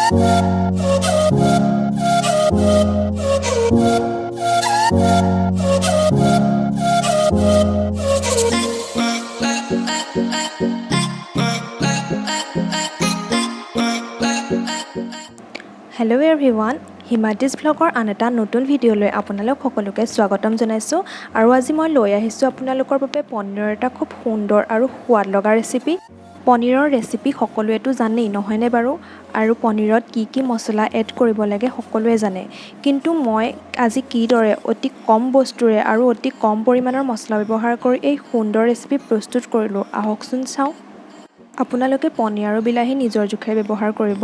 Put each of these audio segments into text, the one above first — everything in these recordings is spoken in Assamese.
হেল্ল' এভৰিৱান, হিমাদ্ৰিজ ভ্লগৰ আন এটা নতুন ভিডিঅ'লৈ আপোনালোক সকলোকে স্বাগতম জনাইছোঁ। আৰু আজি মই লৈ আহিছোঁ আপোনালোকৰ বাবে পনীৰৰ এটা খুব সুন্দৰ আৰু সোৱাদ লগা ৰেচিপি। পনীৰৰ ৰেচিপি সকলোৱেতো জানেই, নহয়নে বাৰু? আৰু পনীৰত কি কি মছলা এড কৰিব লাগে সকলোৱে জানে। কিন্তু মই আজি কিদৰে অতি কম বস্তুৰে আৰু অতি কম পৰিমাণৰ মছলা ব্যৱহাৰ কৰি এই সুন্দৰ ৰেচিপি প্ৰস্তুত কৰিলোঁ, আহকচোন চাওঁ। আপোনালোকে পনীৰ আৰু বিলাহী নিজৰ জোখেৰে ব্যৱহাৰ কৰিব।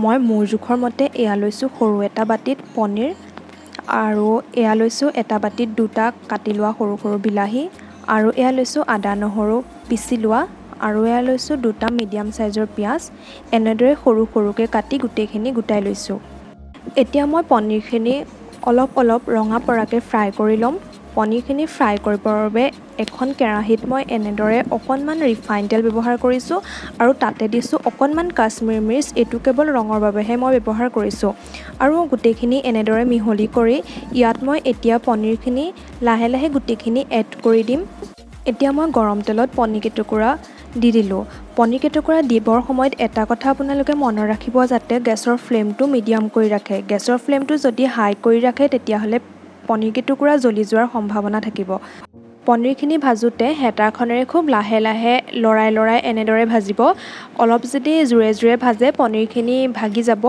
মই মোৰ জোখৰ মতে এয়া লৈছোঁ সৰু এটা বাতিত পনীৰ, আৰু এয়া লৈছোঁ এটা বাতিত দুটা কাটি লোৱা সৰু সৰু বিলাহী, আৰু এয়া লৈছোঁ আদা নহৰু পিচি লোৱা, আৰু এয়া লৈছোঁ দুটা মিডিয়াম চাইজৰ পিঁয়াজ। এনেদৰে সৰু সৰুকৈ কাটি গোটেইখিনি গোটাই লৈছোঁ। এতিয়া মই পনীৰখিনি অলপ অলপ ৰঙা পৰাকৈ ফ্ৰাই কৰি ল'ম। পনীৰখিনি ফ্ৰাই কৰিবৰ বাবে এখন কেৰাহীত মই এনেদৰে অকণমান ৰিফাইন তেল ব্যৱহাৰ কৰিছোঁ আৰু তাতে দিছোঁ অকণমান কাশ্মীৰ মিৰ্চ। এইটো কেৱল ৰঙৰ বাবেহে মই ব্যৱহাৰ কৰিছোঁ। আৰু গোটেইখিনি এনেদৰে মিহলি কৰি ইয়াত মই এতিয়া পনীৰখিনি লাহে লাহে গোটেইখিনি এড কৰি দিম। এতিয়া মই গৰম তেলত পনীৰ কেইটুকুৰা দি দিলোঁ। পনীৰ কেইটুকুৰা দিবৰ সময়ত এটা কথা আপোনালোকে মনত ৰাখিব, যাতে গেছৰ ফ্লেমটো মিডিয়াম কৰি ৰাখে। গেছৰ ফ্লেমটো যদি হাই কৰি ৰাখে, তেতিয়াহ'লে পনীৰ কেইটুকুৰা জ্বলি যোৱাৰ সম্ভাৱনা থাকিব। পনীৰখিনি ভাজোঁতে হেতাখনেৰে খুব লাহে লাহে লৰাই লৰাই এনেদৰে ভাজিব। অলপ যদি জোৰে জোৰে ভাজে, পনীৰখিনি ভাগি যাব।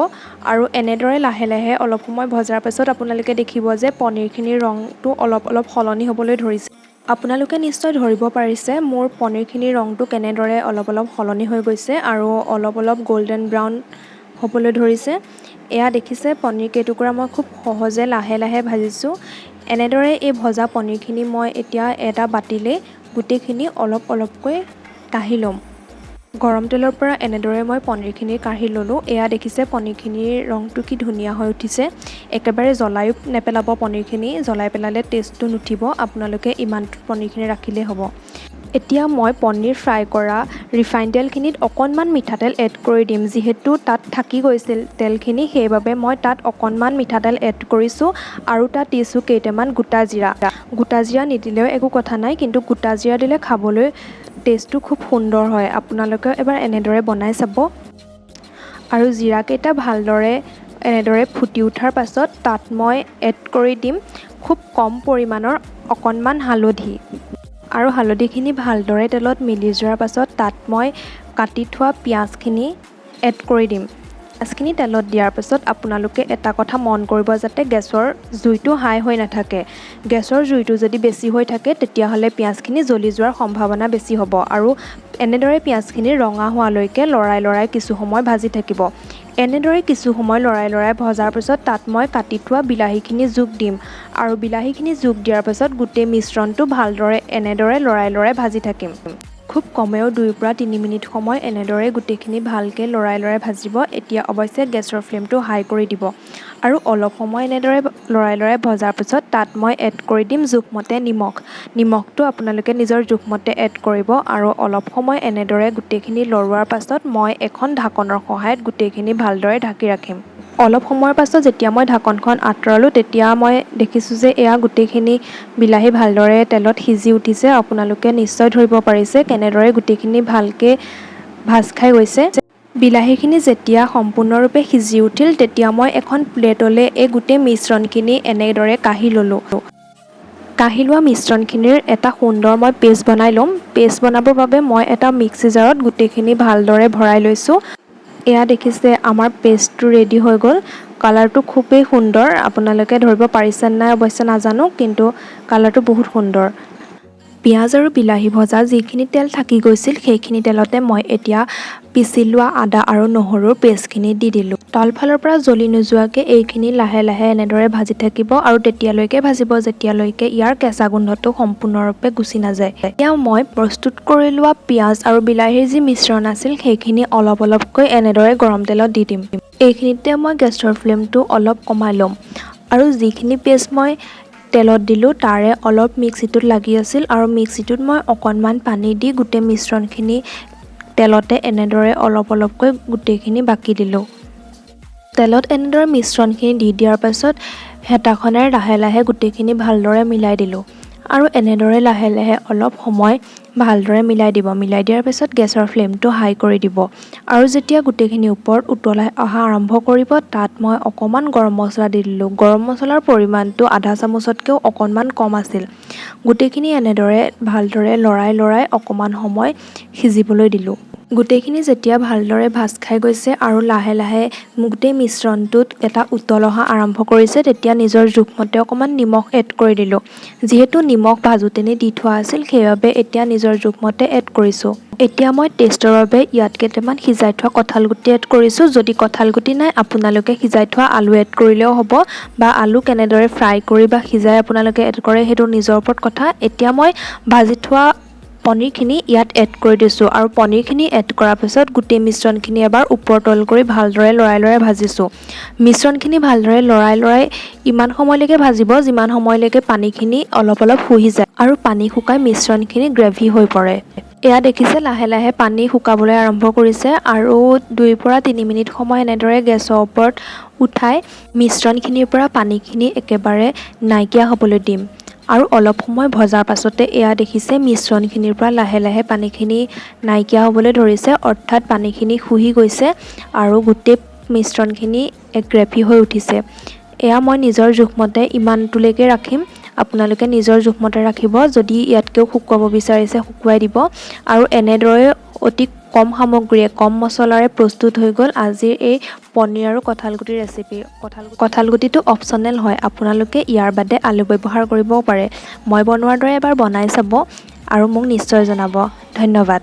আৰু এনেদৰে লাহে লাহে অলপ সময় ভজাৰ পাছত আপোনালোকে দেখিব যে পনীৰখিনিৰ ৰংটো অলপ অলপ সলনি হ'বলৈ ধৰিছে। আপোনালোকে নিশ্চয় ধৰিব পাৰিছে মোৰ পনীৰখিনিৰ ৰংটো কেনেদৰে অলপ অলপ সলনি হৈ গৈছে আৰু অলপ অলপ গ'ল্ডেন ব্ৰাউন হ'বলৈ ধৰিছে। এয়া দেখিছে, পনীৰ কেইটুকুৰা মই খুব সহজে লাহে লাহে ভাজিছোঁ। এনেদৰে এই ভজা পনীৰখিনি মই এতিয়া এটা বাতিলৈ গোটেইখিনি অলপ অলপকৈ কাঢ়ি ল'ম। গৰম তেলৰ পৰা এনেদৰে মই পনীৰখিনি কাঢ়ি ল'লোঁ। এয়া দেখিছে, পনীৰখিনিৰ ৰংটো কি ধুনীয়া হৈ উঠিছে। একেবাৰে জ্বলায়ো নেপেলাব পনীৰখিনি, জ্বলাই পেলালে টেষ্টটো নুঠিব। আপোনালোকে ইমানটো পনীৰখিনি ৰাখিলেই হ'ব। এতিয়া মই পনীৰ ফ্ৰাই কৰা ৰিফাইন তেলখিনিত অকণমান মিঠাতেল এড কৰি দিম। যিহেতু তাত থাকি গৈছিল তেলখিনি, সেইবাবে মই তাত অকণমান মিঠাতেল এড কৰিছোঁ আৰু তাত দিছোঁ কেইটামান গোটা জিৰা। গোটা জিৰা নিদিলেও একো কথা নাই, কিন্তু গোটা জিৰা দিলে খাবলৈ টেষ্টটো খুব সুন্দৰ হয়। আপোনালোকেও এবাৰ এনেদৰে বনাই চাব। আৰু জিৰাকেইটা ভালদৰে এনেদৰে ফুটি উঠাৰ পাছত তাত মই এড কৰি দিম খুব কম পৰিমাণৰ অকণমান হালধি। আৰু হালধিখিনি ভালদৰে তেলত মিলি যোৱাৰ পাছত তাত মই কাটি থোৱা পিঁয়াজখিনি এড কৰি দিম। পিঁয়াজখিনি তেলত দিয়াৰ পাছত আপোনালোকে এটা কথা মন কৰিব, যাতে গেছৰ জুইটো হাই হৈ নাথাকে। গেছৰ জুইটো যদি বেছি হৈ থাকে, তেতিয়াহ'লে পিঁয়াজখিনি জ্বলি যোৱাৰ সম্ভাৱনা বেছি হ'ব। আৰু এনেদৰে পিঁয়াজখিনি ৰঙা হোৱালৈকে লৰাই লৰাই কিছু সময় ভাজি থাকিব। এনেদৰে কিছু সময় লৰাই লৰাই ভজাৰ পাছত তাত মই কাটি থোৱা বিলাহীখিনি যোগ দিম আৰু বিলাহীখিনি যোগ দিয়াৰ পাছত গোটেই মিশ্ৰণটো ভালদৰে এনেদৰে লৰাই লৰাই ভাজি থাকিম। খুব কমেও 2ৰ পৰা 3 মিনিট সময় এনেদৰে গোটেইখিনি ভালকৈ লৰাই লৰাই ভাজিব। এতিয়া অৱশ্যে গেছৰ ফ্লেমটো হাই কৰি দিব। আৰু অলপ সময় এনেদৰে লৰাই লৰাই ভজাৰ পাছত তাত মই এড কৰি দিম জোখমতে নিমখ। নিমখটো আপোনালোকে নিজৰ জোখমতে এড কৰিব। আৰু অলপ সময় এনেদৰে গোটেইখিনি লৰোৱাৰ পাছত মই এখন ঢাকনৰ সহায়ত গোটেইখিনি ভালদৰে ঢাকি ৰাখিম। অলপ সময়ৰ পাছত যেতিয়া মই ঢাকনখন আঁতৰালোঁ, তেতিয়া মই দেখিছোঁ যে এয়া গোটেইখিনি বিলাহী ভালদৰে তেলত সিজি উঠিছে। আপোনালোকে নিশ্চয় ধৰিব পাৰিছে কেনেদৰে গোটেইখিনি ভালকৈ ভাজ খাই গৈছে। বিলাহীখিনি যেতিয়া সম্পূৰ্ণৰূপে সিজি উঠিল, তেতিয়া মই এখন প্লেটলৈ এই গোটেই মিশ্ৰণখিনি এনেদৰে কাঢ়ি ল'লোঁ। কাঢ়ি লোৱা মিশ্ৰণখিনিৰ এটা সুন্দৰ মই পেষ্ট বনাই ল'ম। পেষ্ট বনাবৰ বাবে মই এটা মিক্সি জাৰত গোটেইখিনি ভালদৰে ভৰাই লৈছোঁ। এয়া দেখিছে, আমাৰ পেষ্টটো ৰেডি হৈ গ'ল। কালাৰটো খুবেই সুন্দৰ। আপোনালোকে ধৰিব পাৰিছে নাই অৱশ্যে নাজানো, কিন্তু কালাৰটো বহুত সুন্দৰ। পিঁয়াজ আৰু বিলাহী ভজা যিখিনি তেল থাকি গৈছিল, সেইখিনি তেলতে মই এতিয়া পিচি লোৱা আদা আৰু নহৰুৰ পেষ্টখিনি দি দিলোঁ। তলফালৰ পৰা জ্বলি নোযোৱাকৈ এইখিনি লাহে লাহে এনেদৰে ভাজি থাকিব আৰু তেতিয়ালৈকে ভাজিব যেতিয়ালৈকে ইয়াৰ কেঁচা গোন্ধটো সম্পূৰ্ণৰূপে গুচি নাযায়। এতিয়া মই প্ৰস্তুত কৰি লোৱা পিঁয়াজ আৰু বিলাহীৰ যি মিশ্ৰণ আছিল, সেইখিনি অলপ অলপকৈ এনেদৰে গৰম তেলত দি দিম। এইখিনিতে মই গেছৰ ফ্লেমটো অলপ কমাই ল'ম। আৰু যিখিনি পেষ্ট মই তেলত দিলোঁ, তাৰে অলপ মিক্সিটোত লাগি আছিল আৰু মিক্সিটোত মই অকণমান পানী দি গোটেই মিশ্ৰণখিনি তেলতে এনেদৰে অলপ অলপকৈ গোটেইখিনি বাকি দিলোঁ। তেলত এনেদৰে মিশ্ৰণখিনি দি দিয়াৰ পাছত হেতাখনেৰে লাহে লাহে গোটেইখিনি ভালদৰে মিলাই দিলোঁ আৰু এনেদৰে লাহে লাহে অলপ সময় ভালদৰে মিলাই দিব। মিলাই দিয়াৰ পিছত গেছৰ ফ্লেমটো হাই কৰি দিব আৰু যেতিয়া গোটেইখিনি ওপৰত উতলাই অহা আৰম্ভ কৰিব, তাত মই অকণমান গৰম মছলা দি দিলোঁ। গৰম মছলাৰ পৰিমাণটো আধা চামুচতকৈও অকণমান কম আছিল। গোটেইখিনি এনেদৰে ভালদৰে লৰাই লৰাই অকণমান সময় সিজিবলৈ দিলোঁ। গোটেইখিনি যেতিয়া ভালদৰে ভাজ খাই গৈছে আৰু লাহে লাহে গোটেই মিশ্ৰণটোত এটা উতল অহা আৰম্ভ কৰিছে, তেতিয়া নিজৰ জোখমতে অকণমান নিমখ এড কৰি দিলোঁ। যিহেতু নিমখ ভাজোঁতেনে দি থোৱা আছিল, সেইবাবে এতিয়া নিজৰ জোখমতে এড কৰিছোঁ। এতিয়া মই টেষ্টৰ বাবে ইয়াত কেইটামান সিজাই থোৱা কঁঠালগুটি এড কৰিছোঁ। যদি কঁঠালগুটি নাই, আপোনালোকে সিজাই থোৱা আলু এড কৰিলেও হ'ব বা আলু কেনেদৰে ফ্ৰাই কৰি বা সিজাই আপোনালোকে এড কৰে, সেইটো নিজৰ ওপৰত কথা। এতিয়া মই ভাজি থোৱা পনীৰখিনি ইয়াত এড কৰি দিছোঁ আৰু পনীৰখিনি এড কৰাৰ পিছত গোটেই মিশ্ৰণখিনি এবাৰ ওপৰ তল কৰি ভালদৰে লৰাই লৰাই ভাজিছোঁ। মিশ্ৰণখিনি ভালদৰে লৰাই লৰাই ইমান সময়লৈকে ভাজিব, যিমান সময়লৈকে পানীখিনি অলপ অলপ শুহি যায় আৰু পানী শুকাই মিশ্ৰণখিনি গ্ৰেভি হৈ পৰে। এয়া দেখিছে, লাহে লাহে পানী শুকাবলৈ আৰম্ভ কৰিছে আৰু 2ৰ পৰা 3 মিনিট সময় এনেদৰে গেছৰ ওপৰত উঠাই মিশ্ৰণখিনিৰ পৰা পানীখিনি একেবাৰে নাইকিয়া হ'বলৈ দিম আৰু অলপ সময় ভজাৰ পাছতে এয়া দেখিছে, মিশ্ৰণখিনিৰ পৰা লাহে লাহে পানীখিনি নাইকিয়া হ'বলৈ ধৰিছে, অৰ্থাৎ পানীখিনি শুহি গৈছে আৰু গোটেই মিশ্ৰণখিনি এক গ্ৰেভি হৈ উঠিছে। এয়া মই নিজৰ জোখমতে ইমানটোলৈকে ৰাখিম। আপোনালোকে নিজৰ জোখমতে ৰাখিব। যদি ইয়াতকৈও শুকুৱাব বিচাৰিছে, শুকুৱাই দিব। আৰু এনেদৰে অতি কম সামগ্ৰীয়ে, কম মছলাৰে প্ৰস্তুত হৈ গ'ল আজিৰ এই পনীৰ আৰু কঁঠালগুটিৰ ৰেচিপি। কঁঠালগুটিটো অপশ্যনেল হয়, আপোনালোকে ইয়াৰ বাদে আলু ব্যৱহাৰ কৰিবও পাৰে। মই বনোৱাৰ দৰে এবাৰ বনাই চাব আৰু মোক নিশ্চয় জনাব। ধন্যবাদ।